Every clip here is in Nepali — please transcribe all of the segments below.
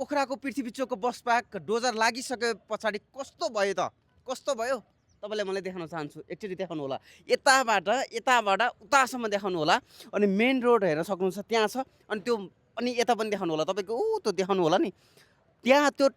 पोखराको पृथ्वी चोकको बस पार्क डोजर लागिसके पछाडि कस्तो भयो त? कस्तो भयो? तपाईँलाई मलाई देखाउन चाहन्छु। एकचोटि देखाउनु होला। यताबाट यताबाट उतासम्म देखाउनु होला। अनि मेन रोड हेर्न सक्नुहुन्छ त्यहाँ छ। अनि त्यो अनि यता पनि देखाउनु होला। तपाईँको त्यो देखाउनु होला नि। त्यहाँ त्यो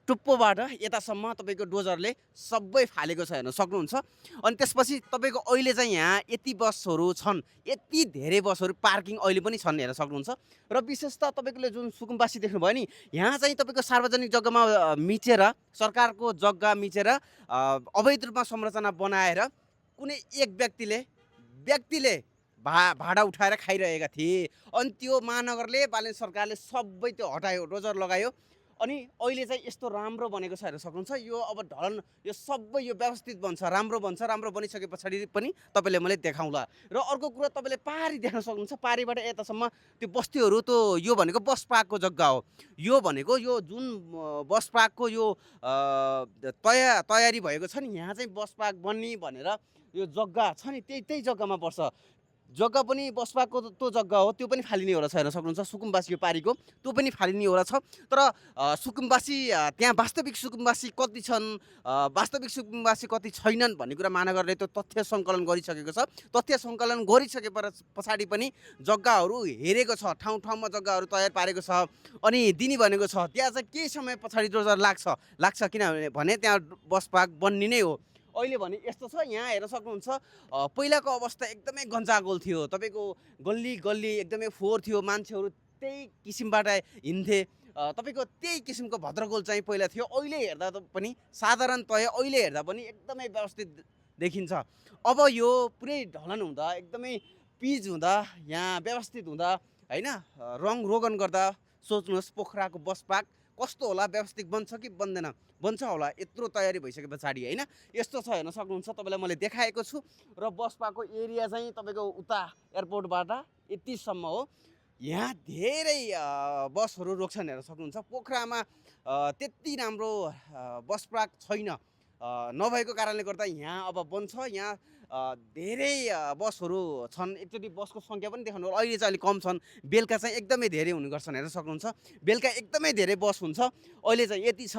टुप्पोबाट यतासम्म तपाईँको डोजरले सबै फालेको छ हेर्न सक्नुहुन्छ। अनि त्यसपछि तपाईँको अहिले चाहिँ यहाँ यति बसहरू छन्, यति धेरै बसहरू पार्किङ अहिले पनि छन् हेर्न सक्नुहुन्छ। र विशेष त तपाईँले जुन सुकुम्बासी देख्नुभयो नि, यहाँ चाहिँ तपाईँको सार्वजनिक जग्गामा मिचेर सरकारको जग्गा मिचेर अवैध रूपमा संरचना बनाएर कुनै एक व्यक्तिले भाडा उठाएर खाइरहेका थिए। अनि त्यो महानगरले बालेन सरकारले सबै त्यो हटायो, डोजर लगायो। अनि अहिले चाहिँ यस्तो राम्रो बनेको छ हेर्न सक्नुहुन्छ। यो अब ढलन यो सबै यो व्यवस्थित बन्छ, राम्रो बन्छ। राम्रो बनिसके पछाडि पनि तपाईँले मैले देखाउँला। र अर्को कुरा तपाईँले पारी देख्न सक्नुहुन्छ। पारीबाट यतासम्म त्यो बस्तीहरू त्यो यो भनेको बस पार्कको जग्गा हो। यो भनेको यो जुन बस पार्कको यो तयारी भएको छ नि, यहाँ चाहिँ बस पार्क बन्ने भनेर यो जग्गा छ नि, त्यही जग्गामा पर्छ। जग्गा पनि बस पार्कको त्यो जग्गा हो, त्यो पनि फालिनेवाला छ हेर्न सक्नुहुन्छ। सुकुम्बासी यो पारीको त्यो पनि फालिनेवाला छ। तर सुकुम्बासी त्यहाँ वास्तविक सुकुम्बासी कति छन्, वास्तविक सुकुम्बासी कति छैनन् भन्ने कुरा महानगरले त्यो तथ्य सङ्कलन गरिसकेको छ। तथ्य सङ्कलन गरिसके पछाडि पनि जग्गाहरू हेरेको छ, ठाउँ ठाउँमा जग्गाहरू तयार पारेको छ अनि दिने भनेको छ। त्यहाँ चाहिँ केही समय पछाडि डोजर लाग्छ किनभने त्यहाँ बस पार्क बन्ने नै हो। अहिले भने यस्तो छ, यहाँ हेर्न सक्नुहुन्छ। पहिलाको अवस्था एकदमै गन्जागोल थियो। तपाईँको गल्ली गल्ली एकदमै फोहोर थियो, मान्छेहरू त्यही किसिमबाट हिँड्थे। तपाईँको त्यही किसिमको भद्रगोल चाहिँ पहिला थियो। अहिले हेर्दा पनि साधारणतया अहिले हेर्दा पनि एकदमै व्यवस्थित देखिन्छ। अब यो पुरै ढलन हुँदा, एकदमै पिच हुँदा, यहाँ व्यवस्थित हुँदा होइन, रङ रोगन गर्दा सोच्नुहोस् पोखराको बस पार्क कस्तो होला, व्यवस्थित बन्छ कि बन्दैन? बन्छ होला, यत्रो तयारी भइसके पछाडि होइन। यस्तो छ हेर्न सक्नुहुन्छ। तपाईँलाई मैले देखाएको छु। र बस पार्कको एरिया चाहिँ तपाईँको उता एयरपोर्टबाट यतिसम्म हो। यहाँ धेरै बसहरू रोक्छन् हेर्न सक्नुहुन्छ। पोखरामा त्यति राम्रो बस पार्क छैन। नभएको कारणले गर्दा यहाँ अब बन्छ। यहाँ धेरै बसहरू छन्। एकचोटि बसको सङ्ख्या पनि देखाउनु होला। अहिले चाहिँ अलिक कम छन्। बेलुका चाहिँ एकदमै धेरै हुने गर्छन् हेर्न सक्नुहुन्छ। बेलुका एकदमै धेरै बस हुन्छ। अहिले चाहिँ यति छ।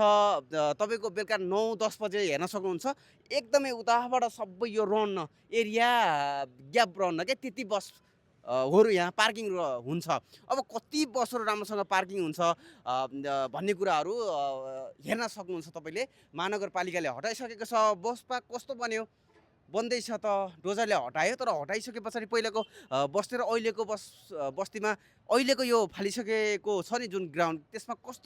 तपाईँको बेलुका 9-10 बजे हेर्न सक्नुहुन्छ। एकदमै उताबाट सबै यो रन एरिया ग्याप रन क्या, त्यति बस हरू यहाँ पार्किङ हुन्छ। अब कति बसहरू राम्रोसँग पार्किङ हुन्छ भन्ने कुराहरू हेर्न सक्नुहुन्छ तपाईँले। महानगरपालिकाले हटाइसकेको छ। बस पार्क कस्तो बन्यो? बन्दैछ त, डोजरले हटायो। तर हटाइसके पछाडि पहिलाको बस्ती र अहिलेको बस्तीमा अहिलेको यो फालिसकेको छ नि जुन ग्राउन्ड, त्यसमा कस्तो